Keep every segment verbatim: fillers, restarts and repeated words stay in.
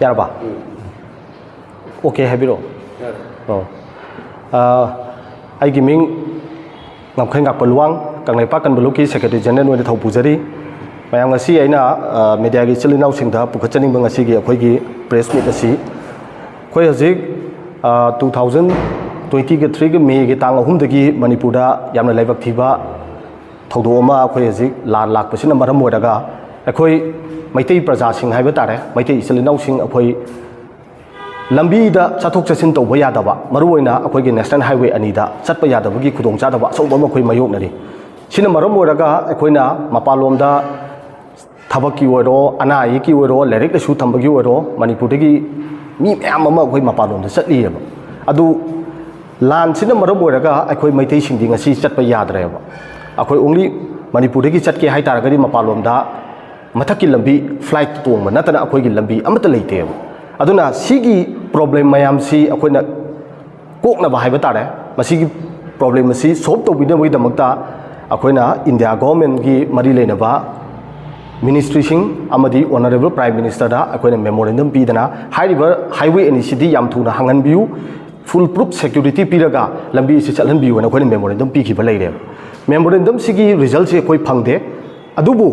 ꯌꯥꯔꯕ? ꯑꯣꯀꯦ ꯍꯥꯏꯕꯤꯔꯛꯑꯣ꯫ ꯑꯣ꯫ ꯑꯥ, ꯑꯩꯒꯤ ꯃꯤꯡ ꯉꯝꯈꯩ ꯉꯥꯛꯄ ꯂꯨꯋꯥꯡ, ꯀꯪꯂꯩꯄꯥꯛ ꯀꯟꯕ ꯂꯨꯞꯀꯤ ꯁꯦꯀ꯭ꯔꯦꯇꯔꯤ ꯖꯦꯅꯔꯦꯜ ꯑꯣꯏꯅ ꯊꯧ ꯄꯨꯖꯔꯤ꯫ ꯃꯌꯥꯝ, ꯉꯁꯤ ꯑꯩꯅ, ꯑꯥ, ꯃꯦꯗꯤꯌꯥꯒꯤ ꯏꯆꯤꯜ ꯏꯅꯥꯎꯁꯤꯡꯗ ꯄꯨꯈꯠꯆꯅꯤꯡꯕ ꯉꯁꯤꯒꯤ ꯑꯩꯈꯣꯏꯒꯤ ꯄ꯭ꯔꯦꯁ ꯃꯤꯠ ꯑꯁꯤ, ꯑꯩꯈꯣꯏ ꯍꯧꯖꯤꯛ, ꯑꯥ, ꯇꯨ ꯊꯥꯎꯖꯟ ꯇ꯭ꯋꯦꯟꯇꯤꯒ ꯊ꯭ꯔꯤꯒꯤ ꯃꯦꯒꯤ ꯇꯥꯡ ꯑꯍꯨꯝꯗꯒꯤ ꯃꯅꯤꯄꯨꯔꯗ ꯌꯥꯝꯅ ꯂꯥꯏꯕꯛ ꯊꯤꯕ ꯊꯧꯗꯣꯛ ꯑꯃ, ꯑꯩꯈꯣꯏ ꯍꯧꯖꯤꯛ ꯂꯥꯟ ꯂꯥꯛꯄꯁꯤꯅ ꯃꯔꯝ ꯑꯣꯏꯔꯒ ꯑꯩꯈꯣꯏ ꯃꯩꯇꯩ ꯄ꯭ꯔꯖꯥꯁꯤꯡ ꯍꯥꯏꯕ ꯇꯥꯔꯦ, ꯃꯩꯇꯩ ꯏꯆꯤꯜ ꯏꯅꯥꯎꯁꯤꯡ ꯑꯩꯈꯣꯏ ꯂꯝꯕꯤꯗ ꯆꯠꯊꯣꯛ ꯆꯠꯁꯤꯟ ꯇꯧꯕ ꯌꯥꯗꯕ, ꯃꯔꯨꯑꯣꯏꯅ ꯑꯩꯈꯣꯏꯒꯤ ꯅꯦꯁꯅꯦꯜ ꯍꯥꯏꯋꯦ ꯑꯅꯤꯗ ꯆꯠꯄ ꯌꯥꯗꯕꯒꯤ ꯈꯨꯗꯣꯡꯆꯥꯗꯕ ꯑꯆꯧꯕ ꯑꯃ ꯑꯩꯈꯣꯏ ꯃꯥꯌꯣꯛꯅꯔꯤ꯫ ꯁꯤꯅ ꯃꯔꯝ ꯑꯣꯏꯔꯒ ꯑꯩꯈꯣꯏꯅ ꯃꯄꯥꯟꯂꯣꯝꯗ ꯊꯕꯛꯀꯤ ꯑꯣꯏꯔꯣ, ꯑꯅꯥ ꯑꯌꯦꯛꯀꯤ ꯑꯣꯏꯔꯣ, ꯂꯥꯏꯔꯤꯛ ꯂꯥꯏꯁꯨ ꯇꯝꯕꯒꯤ ꯑꯣꯏꯔꯣ, ꯃꯅꯤꯄꯨꯔꯗꯒꯤ ꯃꯤ ꯃꯌꯥꯝ ꯑꯃ ꯑꯩꯈꯣꯏ ꯃꯄꯥꯟꯂꯣꯝꯗ ꯆꯠꯂꯤꯑꯕ꯫ ꯑꯗꯨ ꯂꯥꯟꯁꯤꯅ ꯃꯔꯝ ꯑꯣꯏꯔꯒ ꯑꯩꯈꯣꯏ ꯃꯩꯇꯩꯁꯤꯡꯗꯤ ꯉꯁꯤ ꯆꯠꯄ ꯌꯥꯗ꯭ꯔꯦꯕ꯫ ꯑꯩꯈꯣꯏ only ꯃꯅꯤꯄꯨꯔꯗꯒꯤ ꯆꯠꯀꯦ ꯍꯥꯏ ꯇꯥꯔꯒꯗꯤ ꯃꯄꯥꯟꯂꯣꯝꯗ ꯃꯊꯛꯀꯤ ꯂꯝꯕꯤ, ꯐ꯭ꯂꯥꯏꯠ ꯇꯣꯡꯕ ꯅꯠꯇꯅ ꯑꯩꯈꯣꯏꯒꯤ ꯂꯝꯕꯤ ꯑꯃꯠꯇ ꯂꯩꯇꯦꯕ꯫ ꯑꯗꯨꯅ ꯁꯤꯒꯤ ꯄ꯭ꯔꯣꯕ꯭ꯂꯦꯝ ꯃꯌꯥꯝꯁꯤ ꯑꯩꯈꯣꯏꯅ ꯀꯣꯛꯅꯕ ꯍꯥꯏꯕ ꯇꯥꯔꯦ, ꯃꯁꯤꯒꯤ ꯄ꯭ꯔꯣꯕ꯭ꯂꯦꯝ ꯑꯁꯤ ꯁꯣꯜꯕ ꯇꯧꯕꯤꯅꯕꯒꯤꯗꯃꯛꯇ ꯑꯩꯈꯣꯏꯅ ꯏꯟꯗꯤꯌꯥ ꯒꯣꯚꯔꯟꯃꯦꯟꯠꯀꯤ ꯃꯔꯤ ꯂꯩꯅꯕ ꯃꯤꯅꯤꯁꯇ꯭ꯔꯤꯁꯤꯡ ꯑꯃꯗꯤ ꯑꯣꯅꯔꯦꯕꯜ ꯄ꯭ꯔꯥꯏꯝ ꯃꯤꯅꯤꯁꯇꯔꯗ ꯑꯩꯈꯣꯏꯅ ꯃꯦꯃꯣꯔꯦꯟꯗꯝ ꯄꯤꯗꯅ, ꯍꯥꯏꯔꯤꯕ ꯍꯥꯏꯋꯦ ꯑꯅꯤꯁꯤꯗꯤ ꯌꯥꯝ ꯊꯨꯅ ꯍꯥꯡꯍꯟꯕꯤꯌꯨ, ꯐꯨꯜ ꯄ꯭ꯔꯨꯐ ꯁꯦꯀ꯭ꯌꯨꯔꯤꯇꯤ ꯄꯤꯔꯒ ꯂꯝꯕꯤ ꯑꯁꯤ ꯆꯠꯍꯟꯕꯤꯌꯨꯅ ꯑꯩꯈꯣꯏꯅ ꯃꯦꯃꯣꯔꯦꯟꯗꯝ ꯄꯤꯈꯤꯕ ꯂꯩꯔꯦꯕ꯫ ꯃꯦꯃꯣꯔꯦꯟꯗꯝꯁꯤꯒꯤ ꯔꯤꯖꯜꯠꯁꯤ ꯑꯩꯈꯣꯏ ꯐꯪꯗꯦ꯫ ꯑꯗꯨꯕꯨ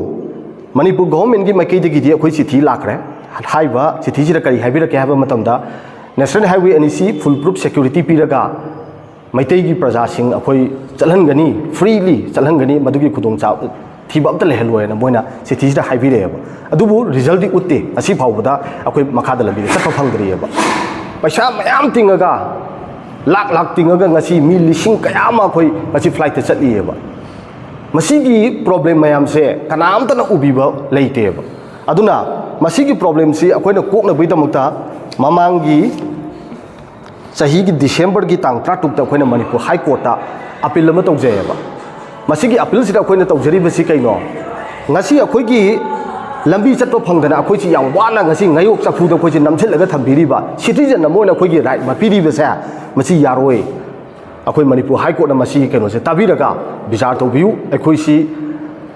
ꯃꯅꯤꯄꯨꯔ ꯒꯣꯚꯔꯟꯃꯦꯟꯠꯀꯤ ꯃꯥꯏꯀꯩꯗꯒꯤꯗꯤ ꯑꯩꯈꯣꯏ ꯆꯤꯊꯤ ꯂꯥꯛꯈ꯭ꯔꯦ꯫ ꯍꯥꯏꯔꯤꯕ ꯆꯤꯊꯤꯁꯤꯗ ꯀꯔꯤ ꯍꯥꯏꯕꯤꯔꯛꯀꯦ ꯍꯥꯏꯕ ꯃꯇꯝꯗ, ꯅꯦꯁꯅꯦꯜ ꯍꯥꯏꯋꯦ ꯑꯅꯤꯁꯤ ꯐꯨꯜ ꯄ꯭ꯔꯨꯐ ꯁꯦꯀ꯭ꯌꯨꯔꯤꯇꯤ ꯄꯤꯔꯒ ꯃꯩꯇꯩꯒꯤ ꯄ꯭ꯔꯖꯥꯁꯤꯡ ꯑꯩꯈꯣꯏ ꯆꯠꯍꯟꯒꯅꯤ, ꯐ꯭ꯔꯤꯂꯤ ꯆꯠꯍꯟꯒꯅꯤ, ꯃꯗꯨꯒꯤ ꯈꯨꯗꯣꯡꯆꯥꯕ ꯊꯤꯕ ꯑꯝꯇ ꯂꯩꯍꯜꯂꯣꯏꯅ ꯃꯣꯏꯅ ꯆꯤꯊꯤꯁꯤꯗ ꯍꯥꯏꯕꯤꯔꯛꯑꯦꯕ꯫ ꯑꯗꯨꯕꯨ ꯔꯤꯖꯜꯠꯇꯤ ꯎꯠꯇꯦ, ꯉꯁꯤ ꯐꯥꯎꯕꯗ ꯑꯩꯈꯣꯏ ꯃꯈꯥꯗ ꯂꯝꯕꯤꯗ ꯆꯠꯄ ꯐꯪꯗ꯭ꯔꯤꯑꯕ꯫ ꯄꯩꯁꯥ ꯃꯌꯥꯝ ꯇꯤꯡꯉꯒ, ꯂꯥꯛ ꯂꯥꯛ ꯇꯤꯡꯉꯒ ꯉꯁꯤ ꯃꯤ ꯂꯤꯁꯤꯡ ꯀꯌꯥ ꯑꯃ ꯑꯩꯈꯣꯏ ꯉꯁꯤ ꯐ꯭ꯂꯥꯏꯠꯇ ꯆꯠꯂꯤꯑꯕ꯫ ꯃꯁꯤꯒꯤ ꯄ꯭ꯔꯣꯕ꯭ꯂꯦꯝ ꯃꯌꯥꯝꯁꯦ ꯀꯅꯥꯝꯇꯅ ꯎꯕꯤꯕ ꯂꯩꯇꯦꯕ꯫ ꯑꯗꯨꯅ ꯃꯁꯤꯒꯤ ꯄ꯭ꯔꯣꯕ꯭ꯂꯦꯝꯁꯤ ꯑꯩꯈꯣꯏꯅ ꯀꯣꯛꯅꯕꯒꯤꯗꯃꯛꯇ ꯃꯃꯥꯡꯒꯤ ꯆꯍꯤꯒꯤ ꯗꯤꯁꯦꯝꯕꯔꯒꯤ ꯇꯥꯡ ꯇꯔꯥꯇꯔꯨꯛꯇ ꯑꯩꯈꯣꯏꯅ ꯃꯅꯤꯄꯨꯔ ꯍꯥꯏ ꯀꯣꯔꯠꯇ ꯑꯄꯤꯜ ꯑꯃ ꯇꯧꯖꯩꯑꯕ꯫ ꯃꯁꯤꯒꯤ ꯑꯄꯤꯜꯁꯤꯗ ꯑꯩꯈꯣꯏꯅ ꯇꯧꯖꯔꯤꯕꯁꯤ ꯀꯩꯅꯣ? ꯉꯁꯤ ꯑꯩꯈꯣꯏꯒꯤ ꯂꯝꯕꯤ ꯆꯠꯄ ꯐꯪꯗꯅ ꯑꯩꯈꯣꯏꯁꯤ ꯌꯥꯝ ꯋꯥꯅ ꯉꯁꯤ ꯉꯥꯌꯣꯛ ꯆꯐꯨꯗ ꯑꯩꯈꯣꯏꯁꯤ ꯅꯝꯁꯤꯜꯂꯒ ꯊꯝꯕꯤꯔꯤꯕ ꯁꯤꯇꯤꯖꯟ ꯑꯃ ꯑꯣꯏꯅ ꯑꯩꯈꯣꯏꯒꯤ ꯔꯥꯏꯠ ꯑꯃ ꯄꯤꯔꯤꯕꯁꯦ, ꯃꯁꯤ ꯌꯥꯔꯣꯏ꯫ ꯑꯩꯈꯣꯏ ꯃꯅꯤꯄꯨꯔ ꯍꯥꯏ ꯀꯣꯔꯠꯅ ꯃꯁꯤꯒꯤ ꯀꯩꯅꯣꯁꯦ ꯇꯥꯕꯤꯔꯒ ꯕꯤꯆꯥꯔ ꯇꯧꯕꯤꯌꯨ꯫ ꯑꯩꯈꯣꯏꯁꯤ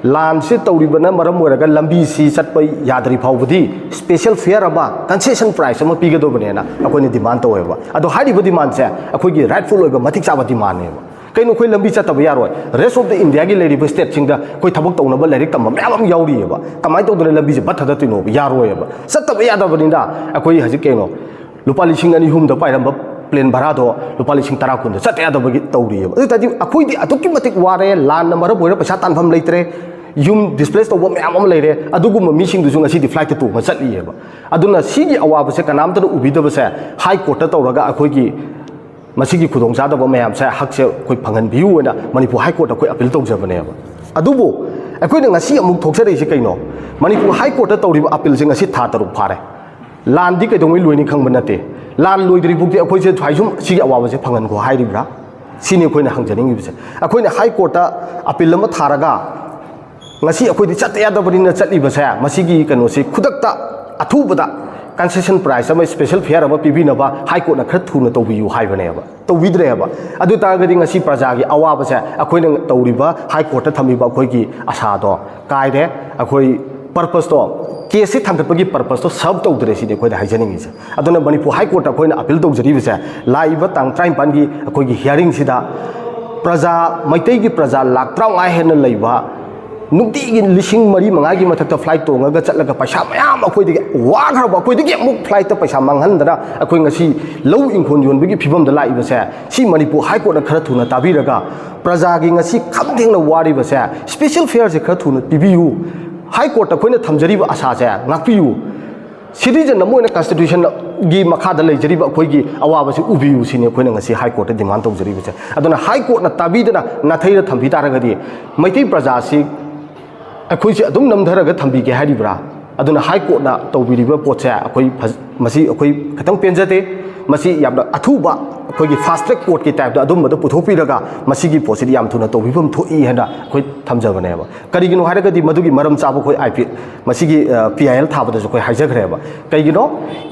ꯂꯥꯟꯁꯤ ꯇꯧꯔꯤꯕꯅ ꯃꯔꯝ ꯑꯣꯏꯔꯒ ꯂꯝꯕꯤꯁꯤ ꯆꯠꯄ ꯌꯥꯗ꯭ꯔꯤ ꯐꯥꯎꯕꯗꯤ special fare ꯑꯃ, concession price ꯑꯃ ꯄꯤꯒꯗꯧꯕꯅꯦꯅ ꯑꯩꯈꯣꯏꯅ demand ꯇꯧꯋꯦꯕ꯫ ꯑꯗꯣ ꯍꯥꯏꯔꯤꯕ demandꯁꯦ ꯑꯩꯈꯣꯏꯒꯤ rightful ꯑꯣꯏꯕ ꯃꯇꯤꯛ ꯆꯥꯕ demandꯅꯦꯕ꯫ ꯀꯩꯅꯣ, ꯑꯩꯈꯣꯏ ꯂꯝꯕꯤ ꯆꯠꯇꯕ ꯌꯥꯔꯣꯏ? Rest of the Indiaꯒꯤ ꯂꯩꯔꯤꯕ stateꯁꯤꯡꯗ ꯑꯩꯈꯣꯏ ꯊꯕꯛ ꯇꯧꯅꯕ ꯂꯥꯏꯔꯤꯛ ꯇꯝꯕ ꯃꯌꯥꯝ ꯑꯃ ꯌꯥꯎꯔꯤꯑꯕ꯫ ꯀꯃꯥꯏꯅ ꯇꯧꯗꯅ ꯂꯝꯕꯤꯁꯦ ꯕꯠ ꯊꯥꯗꯠꯇꯣꯏꯅꯣꯕ? ꯌꯥꯔꯣꯏꯑꯕ꯫ ꯆꯠꯇꯕ ꯌꯥꯗꯕꯅꯤꯅ ꯑꯩꯈꯣꯏ ꯍꯧꯖꯤꯛ ꯀꯩꯅꯣ, ꯂꯨꯄꯥ ꯂꯤꯁꯤꯡ ꯑꯅꯤ ꯑꯍꯨꯝꯗ ꯄꯥꯏꯔꯝꯕ plane ꯚꯔꯥꯗꯣ ꯂꯨꯄꯥ ꯂꯤꯁꯤꯡ ꯇꯔꯥ ꯀꯨꯟꯗ ꯆꯠꯇ ꯌꯥꯗꯕꯒꯤ ꯇꯧꯔꯤꯑꯕ꯫ ꯑꯗꯨ ꯑꯣꯏ ꯇꯥꯔꯗꯤ ꯑꯩꯈꯣꯏꯗꯤ ꯑꯗꯨꯛꯀꯤ ꯃꯇꯤꯛ ꯋꯥꯔꯦ, ꯂꯥꯟꯅ ꯃꯔꯝ ꯑꯣꯏꯔꯒ ꯄꯩꯁꯥ ꯇꯥꯟꯐꯝ ꯂꯩꯇ꯭ꯔꯦ, ꯌꯨꯝ displace ꯇꯧꯕ ꯃꯌꯥꯝ ꯑꯃ ꯂꯩꯔꯦ, ꯑꯗꯨꯒꯨꯝꯕ ꯃꯤꯁꯤꯡꯗꯨꯁꯨ ꯉꯁꯤꯗꯤ flightꯇ ꯇꯣꯡꯉ ꯆꯠꯂꯤꯑꯕ꯫ ꯑꯗꯨꯅ ꯁꯤꯒꯤ ꯑꯋꯥꯕꯁꯦ ꯀꯅꯥꯝꯇꯅ ꯎꯕꯤꯗꯕꯁꯦ High Courtꯇ ꯇꯧꯔꯒ ꯑꯩꯈꯣꯏꯒꯤ ꯃꯁꯤꯒꯤ ꯈꯨꯗꯣꯡꯆꯥꯗꯕ ꯃꯌꯥꯝꯁꯦ, ꯍꯛꯁꯦ ꯑꯩꯈꯣꯏ ꯐꯪꯍꯟꯕꯤꯌꯨ ꯍꯥꯏꯅ ꯃꯅꯤꯄꯨꯔ High Courtꯇ ꯑꯩꯈꯣꯏ appeal ꯇꯧꯖꯕꯅꯦꯕ꯫ ꯑꯗꯨꯕꯨ ꯑꯩꯈꯣꯏꯅ ꯉꯁꯤ ꯑꯃꯨꯛ ꯊꯣꯛꯆꯔꯛꯏꯁꯦ ꯀꯩꯅꯣ? ꯃꯅꯤꯄꯨꯔ High Courtꯇ ꯇꯧꯔꯤꯕ appealꯁꯦ ꯉꯁꯤ ꯊꯥ ꯇꯔꯨꯛ ꯐꯥꯔꯦ꯫ ꯂꯥꯟꯗꯤ ꯀꯩꯗꯧꯉꯩ ꯂꯣꯏꯅꯤ ꯈꯪꯕ ꯅꯠꯇꯦ꯫ ꯂꯥꯟ ꯂꯣꯏꯗ꯭ꯔꯤꯐꯥꯎꯗꯤ ꯑꯩꯈꯣꯏꯁꯦ ꯁ꯭ꯋꯥꯏ ꯁꯨꯝ ꯁꯤꯒꯤ ꯑꯋꯥꯕꯁꯦ ꯐꯪꯍꯟꯈꯣ ꯍꯥꯏꯔꯤꯕ꯭ꯔꯥ? ꯁꯤꯅꯤ ꯑꯩꯈꯣꯏꯅ ꯍꯪꯖꯅꯤꯡꯉꯤꯕꯁꯦ꯫ ꯑꯩꯈꯣꯏꯅ High Courtꯇ appeal ꯑꯃ ꯊꯥꯔꯒ ꯉꯁꯤ ꯑꯩꯈꯣꯏꯗꯤ ꯆꯠꯇ ꯌꯥꯗꯕꯅꯤꯅ ꯆꯠꯂꯤꯕꯁꯦ, ꯃꯁꯤꯒꯤ ꯀꯩꯅꯣꯁꯤ ꯈꯨꯗꯛꯇ ꯑꯊꯨꯕꯗ concession price ꯑꯃ, special fare ꯑꯃ ꯄꯤꯕꯤꯅꯕ High Courtꯅ ꯈꯔ ꯊꯨꯅ ꯇꯧꯕꯤꯌꯨ ꯍꯥꯏꯕꯅꯦꯕ꯫ ꯇꯧꯕꯤꯗ꯭ꯔꯦꯕ꯫ ꯑꯗꯨ ꯇꯥꯔꯒꯗꯤ ꯉꯁꯤ ꯄ꯭ꯔꯖꯥꯒꯤ ꯑꯋꯥꯕꯁꯦ, ꯑꯩꯈꯣꯏꯅ ꯇꯧꯔꯤꯕ High Courtꯇ ꯊꯝꯃꯤꯕ ꯑꯩꯈꯣꯏꯒꯤ ꯑꯁꯥꯗꯣ ꯀꯥꯏꯔꯦ꯫ ꯑꯩꯈꯣꯏ purposeꯇꯣ, caseꯁꯤ ꯊꯥꯡꯒꯠꯄꯒꯤ purposeꯇꯣ serve ꯇꯧꯗ꯭ꯔꯦ ꯁꯤꯅꯤ ꯑꯩꯈꯣꯏꯅ ꯍꯥꯏꯖꯅꯤꯡꯉꯤꯁꯦ꯫ ꯑꯗꯨꯅ ꯃꯅꯤꯄꯨꯔ High Courtꯇ ꯑꯩꯈꯣꯏꯅ appeal ꯇꯧꯖꯔꯤꯕꯁꯦ, ꯂꯥꯛꯏꯕ ꯇꯥꯡ ꯇꯔꯥꯅꯤꯄꯥꯟꯒꯤ ꯑꯩꯈꯣꯏꯒꯤ hearingꯁꯤꯗ ꯄ꯭ꯔꯖꯥ, ꯃꯩꯇꯩꯒꯤ ꯄ꯭ꯔꯖꯥ ꯂꯥꯈ ꯇꯔꯥꯃꯉꯥ ꯍꯦꯟꯅ ꯂꯩꯕ, ꯅꯨꯡꯇꯤꯒꯤ ꯂꯤꯁꯤꯡ ꯃꯔꯤ ꯃꯉꯥꯒꯤ ꯃꯊꯛꯇ flight ꯇꯣꯡꯉꯒ ꯆꯠꯂꯒ ꯄꯩꯁꯥ ꯃꯌꯥꯝ ꯑꯩꯈꯣꯏꯗꯒꯤ ꯋꯥꯈ꯭ꯔꯕ, ꯑꯩꯈꯣꯏꯗꯒꯤ ꯑꯃꯨꯛ flightꯇ ꯄꯩꯁꯥ ꯃꯥꯡꯍꯟꯗꯅ ꯑꯩꯈꯣꯏ ꯉꯁꯤ ꯂꯧ ꯏꯪꯈꯣꯜ ꯌꯣꯟꯕꯒꯤ ꯐꯤꯕꯝꯗ ꯂꯥꯛꯏꯕꯁꯦ, ꯁꯤ ꯃꯅꯤꯄꯨꯔ High Courtꯅ ꯈꯔ ꯊꯨꯅ ꯇꯥꯕꯤꯔꯒ ꯄ꯭ꯔꯖꯥꯒꯤ ꯉꯁꯤ ꯈꯝ ꯊꯦꯡꯅ ꯋꯥꯔꯤꯕꯁꯦ special fareꯁꯦ ꯈꯔ ꯊꯨꯅ ꯄꯤꯕꯤꯌꯨ꯫ High Courtꯇ ꯑꯩꯈꯣꯏꯅ ꯊꯝꯖꯔꯤꯕ ꯑꯁꯥꯁꯦ ꯉꯥꯛꯄꯤꯌꯨ꯫ Citizen ꯑꯃ ꯑꯣꯏꯅ constitutionꯒꯤ ꯃꯈꯥꯗ ꯂꯩꯖꯔꯤꯕ ꯑꯩꯈꯣꯏꯒꯤ ꯑꯋꯥꯕꯁꯤ ꯎꯕꯤꯌꯨ ꯁꯤꯅꯤ ꯑꯩꯈꯣꯏꯅ ꯉꯁꯤ High Courtꯇ demand ꯇꯧꯖꯔꯤꯕꯁꯦ꯫ ꯑꯗꯨꯅ High Courtꯅ ꯇꯥꯕꯤꯗꯅ ꯅꯥꯊꯩꯔ ꯊꯝꯕꯤ ꯇꯥꯔꯒꯗꯤ ꯃꯩꯇꯩ ꯄ꯭ꯔꯖꯥꯁꯤ ꯑꯩꯈꯣꯏꯁꯤ ꯑꯗꯨꯝ ꯅꯝꯊꯔꯒ ꯊꯝꯕꯤꯒꯦ ꯍꯥꯏꯔꯤꯕ꯭ꯔꯥ? ꯑꯗꯨꯅ High Courtꯅ ꯇꯧꯕꯤꯔꯤꯕ ꯄꯣꯠꯁꯦ ꯑꯩꯈꯣꯏ ꯐꯖ-, ꯃꯁꯤ ꯑꯩꯈꯣꯏ ꯈꯤꯇꯪ ꯄꯦꯟꯖꯗꯦ꯫ ꯃꯁꯤ ꯌꯥꯝꯅ ꯑꯊꯨꯕ ꯑꯩꯈꯣꯏꯒꯤ ꯐꯥꯁ ꯇ꯭ꯔꯦꯛ ꯀꯣꯔꯠꯀꯤ ꯇꯥꯏꯞꯇ ꯑꯗꯨꯝꯕꯗꯣ ꯄꯨꯊꯣꯛꯄꯤꯔꯒ ꯃꯁꯤꯒꯤ ꯄꯣꯠꯁꯤꯗꯤ ꯌꯥꯝ ꯊꯨꯅ ꯇꯧꯕꯤꯐꯝ ꯊꯣꯛꯏ ꯍꯥꯏꯅ ꯑꯩꯈꯣꯏ ꯊꯝꯖꯕꯅꯦꯕ꯫ ꯀꯔꯤꯒꯤꯅꯣ ꯍꯥꯏꯔꯒꯗꯤ ꯃꯗꯨꯒꯤ ꯃꯔꯝ ꯆꯥꯕ ꯑꯩꯈꯣꯏ ꯑꯥꯏ ꯄꯤ, ꯃꯁꯤꯒꯤ ꯄꯤ ꯑꯥꯏ ꯑꯦꯜ ꯊꯥꯕꯗꯁꯨ ꯑꯩꯈꯣꯏ ꯍꯥꯏꯖꯈ꯭ꯔꯦꯕ꯫ ꯀꯩꯒꯤꯅꯣ?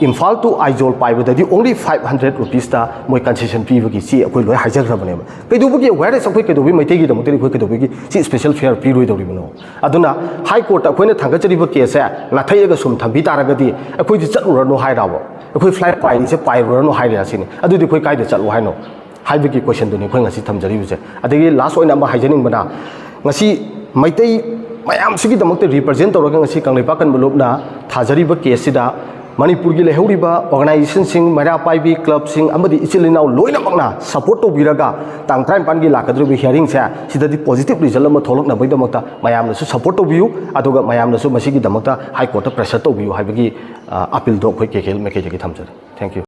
Imphal to Aizawl ꯄꯥꯏꯕꯗꯗꯤ only five hundred rupeesꯇ ꯃꯣꯏ ꯀꯟꯁꯦꯁꯟ ꯄꯤꯕꯒꯤ ꯁꯤ ꯑꯩꯈꯣꯏ ꯂꯣꯏ ꯍꯥꯏꯖꯈ꯭ꯔꯕꯅꯦꯕ꯫ ꯀꯩꯗꯧꯕꯒꯤ ꯑꯦꯋꯦꯌꯔꯅꯦꯁ ꯑꯩꯈꯣꯏ ꯀꯩꯗꯧꯕꯒꯤ ꯃꯩꯇꯩꯒꯤꯗꯃꯛꯇꯗꯤ ꯑꯩꯈꯣꯏ ꯀꯩꯗꯧꯕꯒꯤ ꯁꯤ ꯁ꯭ꯄꯦꯁꯦꯜ ꯐꯤꯌꯔ ꯄꯤꯔꯣꯏꯗꯧꯔꯤꯕꯅꯣ? ꯑꯗꯨꯅ ꯍꯥꯏ ꯀꯣꯔꯠꯇ ꯑꯩꯈꯣꯏꯅ ꯊꯥꯡꯒꯠꯆꯔꯤꯕ ꯀꯦꯁꯁꯦ ꯅꯥꯊꯩꯔꯒ ꯁꯨꯝ ꯊꯝꯕꯤ ꯇꯥꯔꯒꯗꯤ ꯑꯩꯈꯣꯏꯗꯤ ꯆꯠꯂꯨꯔꯅꯨ ꯍꯥꯏꯔꯕ? ꯑꯩꯈꯣꯏ ꯐ꯭ꯂꯥꯏꯠ ꯄꯥꯏꯔꯤꯁꯦ ꯄꯥꯏꯔꯨꯔꯅꯨ ꯍꯥꯏꯔꯦ ꯁꯤꯅꯤ꯫ ꯑꯗꯨꯗꯤ ꯑꯩꯈꯣꯏ ꯀꯥꯏꯗ ꯆꯠꯂꯨ ꯍꯥꯏꯅꯣ ꯍꯥꯏꯕꯒꯤ ꯀꯣꯏꯁꯟꯗꯨꯅꯤ ꯑꯩꯈꯣꯏ ꯉꯁꯤ ꯊꯝꯖꯔꯤꯕꯁꯦ꯫ ꯑꯗꯒꯤ ꯂꯥꯁ ꯑꯣꯏꯅ ꯑꯃ ꯍꯥꯏꯖꯅꯤꯡꯕꯅ, ꯉꯁꯤ ꯃꯩꯇꯩ ꯃꯌꯥꯝꯁꯤꯒꯤꯗꯃꯛꯇ ꯔꯤꯄ꯭ꯔꯖꯦꯟ ꯇꯧꯔꯒ ꯉꯁꯤ ꯀꯪꯂꯩꯄꯥꯛ ꯀꯟꯕ ꯂꯨꯞꯅ ꯊꯥꯖꯔꯤꯕ ꯀꯦꯁꯁꯤꯗ ꯃꯅꯤꯄꯨꯔꯒꯤ ꯂꯩꯍꯧꯔꯤꯕ ꯑꯣꯔꯒꯅꯥꯏꯖꯦꯁꯟꯁꯤꯡ, ꯃꯩꯔꯥ ꯄꯥꯏꯕꯤ ꯀ꯭ꯂꯕꯁꯤꯡ ꯑꯃꯗꯤ ꯏꯆꯤꯜ ꯏꯅꯥꯎ ꯂꯣꯏꯅꯃꯛꯅ ꯁꯄꯣꯔꯠ ꯇꯧꯕꯤꯔꯒ ꯇꯥꯡ ꯇꯔꯥꯅꯤꯄꯥꯟꯒꯤ ꯂꯥꯛꯀꯗꯧꯔꯤꯕ ꯍꯤꯌꯥꯔꯤꯡꯁꯦ ꯁꯤꯗꯗꯤ ꯄꯣꯖꯤꯇꯤꯕ ꯔꯤꯖꯜ ꯑꯃ ꯊꯣꯛꯂꯛꯅꯕꯒꯤꯗꯃꯛꯇ ꯃꯌꯥꯝꯅꯁꯨ ꯁꯄꯣꯔꯠ ꯇꯧꯕꯤꯌꯨ, ꯑꯗꯨꯒ ꯃꯌꯥꯝꯅꯁꯨ ꯃꯁꯤꯒꯤꯗꯃꯛꯇ ꯍꯥꯏ ꯀꯣꯔꯠꯇ ꯄ꯭ꯔꯦꯁꯔ ꯇꯧꯕꯤꯌꯨ ꯍꯥꯏꯕꯒꯤ, ꯑ, ꯑꯄꯤꯜꯗꯣ ꯑꯩꯈꯣꯏ ꯀꯦ ꯀꯦ ꯑꯦꯜ ꯃꯥꯏꯀꯩꯗꯒꯤ ꯊꯝꯖꯔꯤ꯫ Thank you꯫